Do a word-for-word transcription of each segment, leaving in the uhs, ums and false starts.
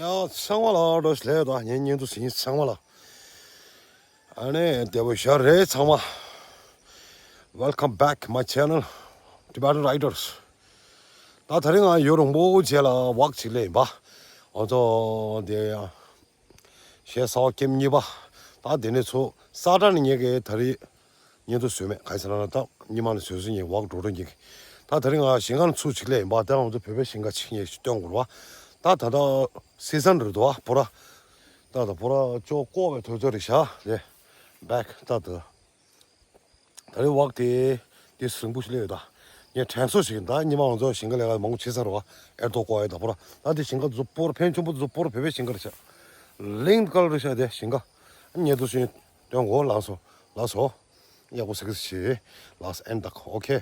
ཡ་ཚང་མ་ལ་བཀྲ་ཤིས་བདེ་ལེགས། ད་ངའི་བརྙན་ཐུང་གཟིགས་མཁན་ཚང་མ་ལ་ཨ་ནི་བདེ་པོ་ཞིག་རེད། ཚང་མ། Welcome back my channel, Tibetan Riders. ད་དེ་རིང་ང་ཡུན་རིང་པོ་རྗེས་ལ་ཝོག་ཅིག་སླེབས་ཡིན་པ། ང་ཚོ་དེ་ཡང་གཞས་གསར་པ་ཀེམ་གཉིས་པ། ད་དེ་ནས་ཚུར་ས་ཏྲ་ནས་ངེད་ཀྱིས་དེ་རིང་བརྙན་ཐུང་བཟོས་མེད། ག་རེ་ཟེར་ན་ད་ཉི་མ་ནས་བཟོས་བཟོས་ངས་ཝོག་འགྲོ་འགྲོ་ཉིན་གྱི། ད་དེ་རིང་ང་ཞིང་ཁ་ནས་ཚུར་ཅིག་སླེབས་ཡིན་པ། ད་ང་ཚོ་བོད་པའི་ཞིང་ཁ་ཅིག་ངས་ཅིག་སྟོན་དགོས་རེད་པ། ད་ད་ལྟ་སི་ཛན་རེད་འདུག་པ། པུ་ར་ད་ད་པུ་ར་ཅོག་ཀོ་བའི་དུས་ཚོད་རེད་ཤག་ལས། བེག་ད་ད། ད་རེས་ཝོག་དེ་དེ་ཟིང་པོ་ཞིག་སླེབས་ཡོད་ད། ངས་དྲན་གསོ་ཞིག་ཡིན། ད་ཉི་མ་ང་ཚོ་ཞིང་ཁ་ལས་ཀ་མང་པོ་བྱེད་ས་རེད་པ། ཨེར་ཏོ་ཀོ་ཨེ་ད་པུ་ར། ད་དེ་ཞིང་ཁ་ཛུ་པོར་ཕན་ཆུང་པོ་ཛུ་པོར་བོད་པའི་ཞིང་ཁ་རེད་ཤག་ལིང་ཀལ་རེད་ཤག་དེ་ཞིང་ཁ་ཉེ་དུ་ཞིག་སྟོན་གོ་ལགས་སོ། ལགས་སོ། ཡག་པོ་ཟེར་གི་ཞིག་ལགས་སོ། ཨན་ད་ཁོ་ཨོ་ཁེ།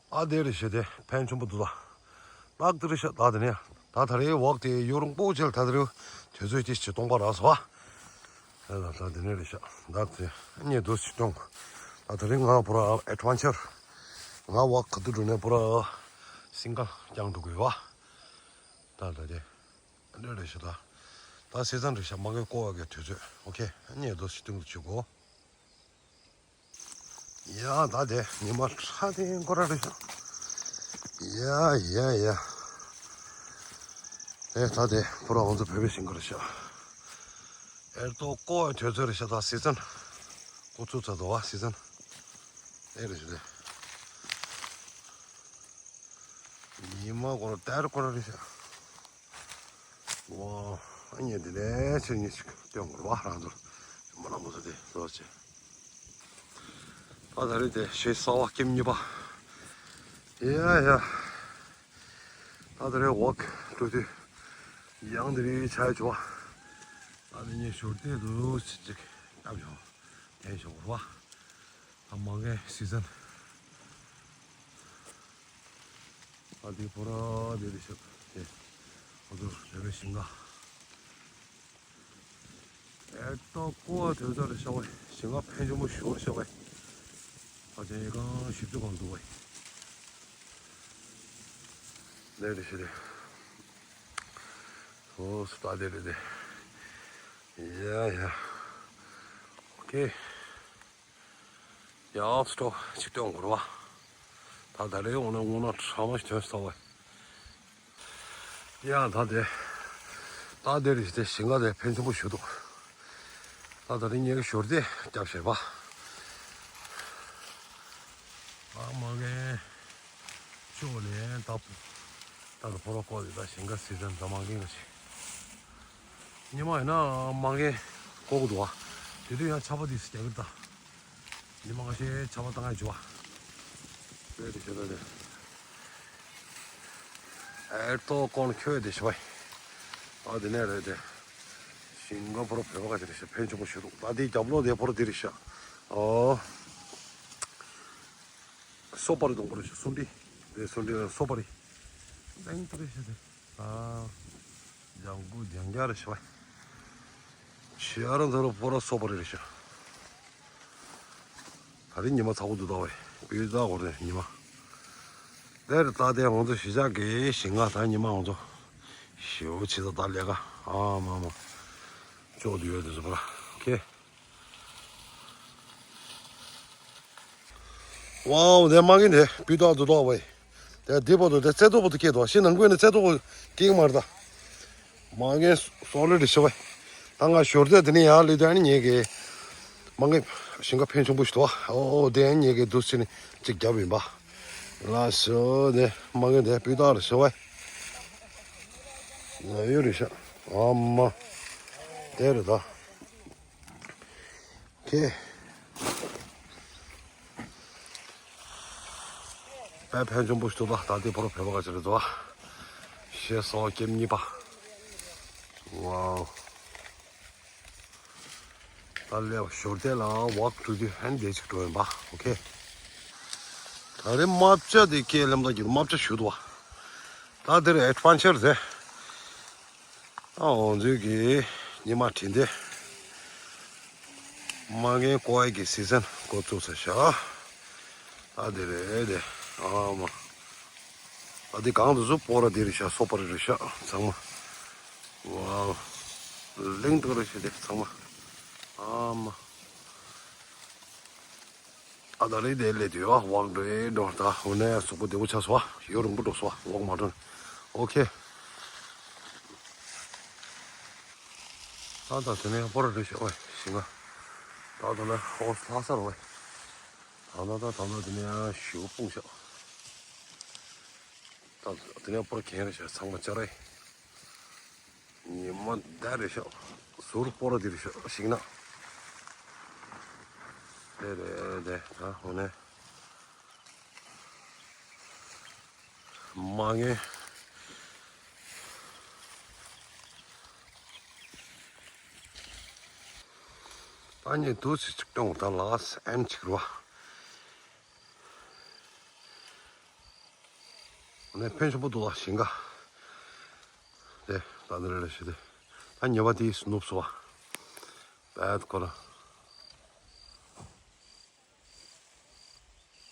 ཨ་དེ་རེད་ཤག་དེ་ཕན་ཆུང་པོ་འདུག་ད། ལགས་དེ་རེད་ཤག་ད་དེ་ནས་ད་ད་རེས་ཝོག་དེ་ཡུན་རིང་པོ་རྗེས་ལ་ད་དེ་རེད་དུས་ཚོད་ཅིག་ཅིག་སྟོང་པ་རག་སོང་པ། ཨ་ད་ད་དེ་ནས་རེད་ཤག་ད་དེ་ཉེ་དུ་ཞིག་སྟོན། ད་དེ་རིང་ང་པུ་ར་ཨེ་ཌི་ཝེན་ཅར། ང་ཝོག་ག་དུས་འགྲོ་ནས་པུ་ར་སིང་ཀལ་རྐྱང་འགྲོ་དགོས་པ། ད་ད་དེ་འདྲ་རེད་ཤག་ད། ད་སི་ཛན་རེད་ཤག་མ་གི་ཀོ་བ་གི་དུས་ཚོད་ཨོ་ཁེ། ཉེ་དུ་ཞིག་སྟོན་དུ་བཅུག་གོ། ཡ་ད་དེ་ཉི་མ་ཁྲ་དེ་འགོ་ར་རེད་ཤག་ཡ་ཡ་ཡ། ཨེ་ད་དེ་པུ་ར་ང་ཚོ་བོད་པའི་ཞིང་ཁ་རེད་ཤག་ཨེར་ཏོ་ཀོ་དུས་ཚོད་རེད་ཤག་ད་སི་ཛན་འགོ་ཚུགས་ཚར་འདུག་པ། སི་ཛན་ཨེ་རེད་ཤག་དེ། ཉི་མ་འགོ་ར་དེར་འགོ་ར་རེད་ཤག་ཝ། ཨ་ནི་དེ་ནས་ཆུ་གཉིས་ཤིག་སྟོན་དགོས་རེད་པ། རང་ཚོར་མ་ལ་མོ་ཟ་དེ་ལོ་ཆེ། ད་ད་རེས་དེ་གཞས་གསར་པ་ཀེམ་གཉིས་པ། ཡ་ཡ། ད་ད་རེས་ཝོག་འགྲོ་དུས་ཡང་དེ་རིང་ཆ་ཡ་བྱུང་པ། ད་དེ་ནས་ཞོར་དེ་རུ་ཅིག་བཏབ་བྱུང་། དེ་ཞོར་བ། ད་མ་གི་སི་ཛན། ཨ་དེ་པུ་ར་དེ་རེད་ཤག་དེ་ཨ་ཚོ་བོད་པའི་ཞིང་ཁ། ཨེར་ཏོ་ཀོ་བ་དུས་ཚོད་རེད་ཤག་པ། ཞིང་ཁ་ཕན་ཆུང་པོ་ཞོར་ཤག་པ། ཨ་ཅག་ཡི་གང་ཞིབ་ཏུ་གང་འདུག་པ། ལས་རེད་ཤག་རེད། ཨོ་སི་ད་དེ་རེད་དེ། ཡ་ཡ། ཨོ་ཁེ། ཡང་སི་ཊོ་ཆིག་སྟོན་འགོར་བ། ད་ད་རེས་འོང་ན་དངོས་གནས་ཁྲ་མ་ཞིག་ཐོན་སོང་བས། ཡང་ད་དེ། ད་དེ་རེད་དེ་ཞིང་ཁ་དེ་ཕན་ཆུང་པོ་ཞུ་འདུག་ད་ད་རེས་ངས་ཞོར་དེ་རྒྱབ་བྱས་པ། ཨ་མ་གན། ཅོ་ལེན་ད། ད་ད་ཕོ་རོ་ཀོ་དེ་ད་ཞིང་ཁ་སི་ཛན་ད་མ་གན་ག་ཞིག་ཉི་མ་ཡིན་ན་མ་གན་ཀོ་གི་འདུག་བ། དེ་དུས་ཡང་ཆར་པ་དེ་སི་རྒྱག་གི་ད། ཉི་མ་ཁ་ཤས་ཆར་པ་བཏང་ཡ་བྱུང་བ། དེ་རེད་ཤག་ད་དེ། ཨེར་ཏོ་ཀོ་ཁྱོད་དེ་ཤོད། ཨ་དེ་ནས་རེད་དེ། ཞིང་ཁ་ཕོ་རོ་བོད་པ་ཁ་ཤས་རེད་ཤག་ཕན་ཆུང་པོ་ཞུ་འདུག་ད་དེ་རྒྱབ་ལོགས་དེ་ཕོ་རོ་དེ་རེད་ཤག་ཨོ། སོ་པ་རི་གདོང་པོ་རེད་ཤག་སུན་ཏི། དེ་སུན་ཏི་ལ་སོ་པ་རི། ལེང་ཏུ་རེད་ཤག་དེ། ཨ། ལྗང་གུ་ལྗང་རྒྱག་རེད་ཤག་བ། ཆེ་རང་ཚོ་ལ་ཕོ་ར་སོ་པ་རི་རེད་ཤག་ད་རེས་ཉི་མ་ཚ་པོ་འདུག་ད་བས། སྤུས་དག་གོ་རེད་ཉི་མ། དེར་ད་དེ་ང་ཚོ་གཞིས་ཆགས་ཀྱི་ཞིང་ཁ་ད་ཉི་མ་ང་ཚོ་ཞེ་པོ་ཆེ་ད་ད་ལས་ཀ་ཨ་མ་མ། ཅོག་ཏུ་ཡོད་དེ་ཚོ་པ་ར་ཁེ། ཝའོ། དེ་མ་གི་དེ་སྤུས་དག་ཏུ་ཏོག་པའི། དེ་དེ་བར་དུ་དེ་རྩེ་ཏོག་བར་དུ་སྐྱེས་ཏོག་ཤི་ནང་ཁུལ་ནས་རྩེ་ཏོག་སྐྱེས་མ་རེད་ད། མ་གི་སོ་ལེ་རེད་ཤི་བས། ད་ང་ཞོར་དེ་དེ་ནས་ཡར་ལུས་དེ་ཨ་ནི་ངེད་ཀྱི། མ་གི་ཞིང་ཁ་ཕན་ཆུང་པོ་ཞིག་ཏོག་ཨོ་དེ་ཨ་ནི་ངེད་ཀྱི་འདུག་ཕྱི་ནས་ཅིག་རྒྱབ་ཡིན་པ། ལ་ཤོ་དེ་མ་གི་དེ་སྤུས་དག་རེད་ཤི་བས། ལ་ཡོད་རེད་ཤག་ཨ་མ། དེ་རེད་ད། ཁེ། དཔེ་ཕན་ཆུང་པོ་ཞིག་འདུག་ད་ལྟའི་ཕོ་རོ་བོད་པ་ག་ཅི་རེད་འདུག་གཞས་གསར་པ་ཀེམ་གཉིས་པ། ཝའོ། ད་ལས་ཞོར་དེ་ལ་ཝོག་འགྲོ་དུས་ཧན་དེ་ཅིག་འགྲོ་ཡིན་པ། ཨོ་ཁེ། ད་རེས་རྨ་བྱ་དེ་སྐད་ལམ་ད་གྱུར་རྨ་བྱ་ཞུ་འདུག་བ། ད་དེར་ཨེ་ཌི་ཝེན་ཅར་རེད། ཨ་འོང་ཚོད་ཀྱི་ཉི་མ་དྲིན་དེ། མ་གི་ཀོ་ཨེ་གི་སི་ཛན་འགོ་བཙུགས་ཚར་ཤག་ཨ་དེ་རེད་དེ། ཨ་མ། ཨ་དེ་གང་དུ་བཟོ་པོ་ར་དེ་རེད་ཤག་སོ་པ་རི་རེད་ཤག་ཚང་མ། ཝའོ། གླིང་སྟོང་རེ་བྱས་ཏེ་ཚང་མ། ཨ་མ། ཨ་ད་རེས་དེ་ལས་དུས་ཨ་ཝག་འགྲོ་ཡས་འགྲོ། ད་འོ་ནས་གཟུགས་པོ་བདེ་པོ་ཆགས་སོང་ཨ། ཡུན་རིང་པོ་འགྲོ་སོང་ཨ། ཝག་མ་འགྲོ་ནས། ཨོ་ཁེ། ད་ད་དེ་ནས་སྤོ་ར་འགྲོ་ཤག་ཨོ་ཞིང་ཁ། ད་ད་ན་ཨོ་ལྷག་ས་རེད་ཨོ། ད་ད་ད་ད་ད་དེ་ནས་ཨ་ཞུ་སྤུངས་ཤག་ད་དེ་ནས་སྤོ་ར་གྱོན་རེ་ཤག་ཚང་མ་ཅ་རེ། ཉི་མ་ད་རེ་ཤག་ཟུར་སྤོ་ར་དེ་རེ་ཤག་ཞིག་ན། དེ་རེད་དེ་ད་འོ་ནས། མ་ངེས། ད་ངས་དུས་ཚོད་ཅིག་སྟོན་དང་ལགས་ཨན་ཅིག་རུ་བ། ནས་ཕན་ཆུང་པོ་འདུག་ལ་ཞིང་ཁ། དེ་ད་འདི་རེད་ལ་ཞུ་དེ། ད་ཉེ་བ་དེ་ནུབ་སོང་བ། བད་ཁོ་ལ།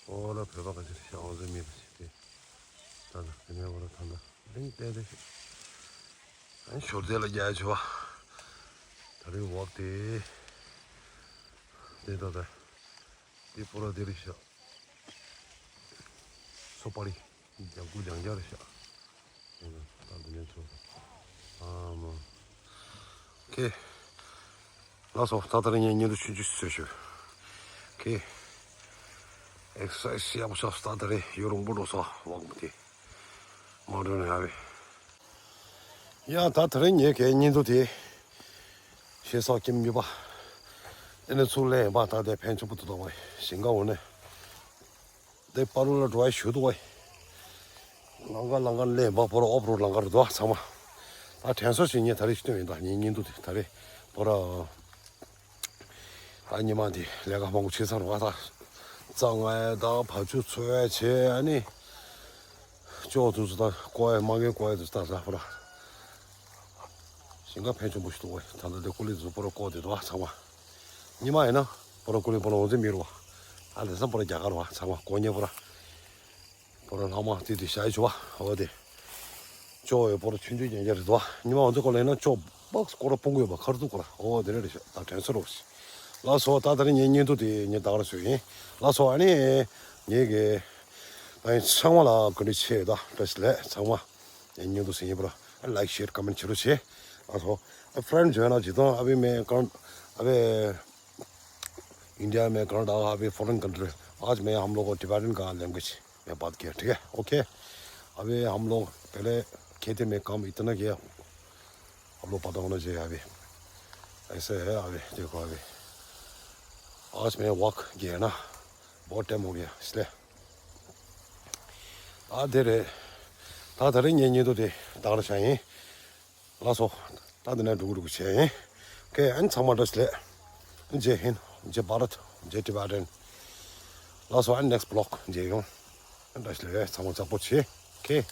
ཨོ་ལ་བོད་པ་ག་ཚོད་ཤག་ཨོ་ཟེ་མི་རེད་ཞིག་དེ། ད་ད་དེ་ནས་ཨོ་ལ་ཐང་ད་གླིང་བལྟས་ཏེ་ཞིག་ཨན་ཞོར་དེ་ལ་རྒྱ་ཆེ་བ། ད་རེས་འོག་དེ། དེ་ད་ད། དེ་སྤོ་ར་དེ་རེད་ཤག་སོ་པ་རི། རྒྱ་སྐུ་ལྗང་རྒྱ་རེད་ཤག་ད་འདི་ནས་ཚོ། ཨ་མ། ཁེ། ལགས་སོ་ད་ད་རེས་ངས་བརྙན་ཐུང་ཆུང་ཆུང་བཟོས་ཞུ། ཁེ། ཨེག་སར་སའི་སི་ཡག་པོ་ཤག་ད་ད་རེས་ཡུན་རིང་པོ་འགྲོ་སོང་ཝག་པོ་དེ། མ་འགྲོ་ན་ཡག་པས། ཡ་ད་ད་རེས་ངས་ཀྱི་བརྙན་ཐུང་དེ། ཞེ་སོགས་ཀྱི་མི་པ། དེ་ནས་ཚུར་ལེན་པ་ད་དེ་ཕན་ཆུང་པོ་འདུག་ད་བ་ཞིང་ཁ་འོ་ནས། དེ་པ་རུ་ལ་འགྲོ་བ་ཞུ་འདུག་བ། ལང་ཀ་ལང་ཀ་ལེན་པ་པོ་ར་ཨོབ་རུ་ལང་ཀ་རུ་འདུག་ཚང་མ། ད་དྲན་གསོ་ཞིག་ངས་ད་རེས་ཞུ་དོན་ཡིན་ད་ངས་བརྙན་ཐུང་དེ་ད་རེས་པོ་ར། ད་ཉི་མ་འདི་ལས་ཀ་མང་པོ་བྱེད་ཚར་བ་ད། རྩ་ང་ཡ་ད་བ་ཕྱུགས་འཚོ་ཡ་བྱེད་ཨ་ནི། ཅོག་དུས་སུ་ད་ཀོ་ཡ་མ་གི་ཀོ་ཡ་དུས་ད་ལ་པོ་ར། ཞིང་ཁ་ཕན་ཆུང་པོ་ཞིག་འདུག་བས་ད་ལྟ་དེ་ཀོ་ལི་དུས་པོ་ར་ཀོ་དེ་འདུག་ཚང་མ། ཉི་མ་ཡིན་ན་པོ་ར་ཀོ་ལི་པོ་ར་འོང་ཚེ་མི་རུ་བ། ད་ལས་སམ་པོ་ར་རྒྱ་གར་བ་ཚང་མ་ཀོ་ཉེ་པོ་ར། པོ་ར་ལྷག་མ་དེ་དུས་ཞག་ཡི་ཆུ་བ་འོ་དེ། ཅོག་ཡོད་པོ་ར་ཆུང་ཆུང་རྒྱན་རྒྱ་རེད་འདུག་བ། ཉི་མ་འོང་ཚེ་ཀོ་ལི་ན་ཅོག་པགས་ཀོ་ར་སྤུང་གི་ཡོད་པ་ཁར་འདུག་ཀོ་ར་འོ་དེ་རེད་རེད་ཤག་ད་དྲན་གསོ་རོགས་ཞིག་ལགས་སོ་ད་ད་རེས་ངའི་བརྙན་ཐུང་དེ་ངས་ད་ག་རང་བཟོས་ཡིན། ལགས་སོ་ཨ་ནི། ངེད་ཀྱི། ད་ཡིན་ཚང་མ་ལ་བཀའ་དྲིན་ཆེ་ད་བཀྲ་ཤིས་བདེ་ལེགས་ཚང་མ། ངའི་བརྙན་ཐུང་གཟིགས་མཁན་པོ་ར་ལའིག་ཤེར་ཀོ་མེན་བྱེད་རོགས་བྱེད། ལགས་སོ། A friend जो है ना, जितना अभी मैं कर, अबे इंडिया में कर रहा, अभी फॉरेन कंट्री, आज मैं हम लोग को टिबेटन का लैंग्वेज में बात किया, ठीक है? ओके। अभी हम लोग पहले खेते में काम इतना किया, आप लोग पता होना चाहिए अभी। ऐसे है अभी, देखो अभी। आज मैं वॉक किया ना, बहुत टाइम हो गया, इसलिए। ཨ་དེ་རེད། ད་ད་རེས་ངའི་བརྙན་ཐུང་དེ་ད་ག་རང་བྱས་ཡིན། ལགས་སོ། ད་འདི་ནས་འགྲོ་གི་འགྲོ་གི་བྱས་ཡིན། ཨོ་ཁེ་ཨན་ཚང་མ་བཀྲ་ཤིས་བདེ་ལེགས། Jai Hind, Jai Bharat, Jai Tibetan. ལགས་སོ་ཨན་next vlog མཇལ་ཡོང་། བཀྲ་ཤིས་བདེ་ལེགས་ཚང་མ་ཚགས་པོ་བྱེད། ཨོ་ཁེ།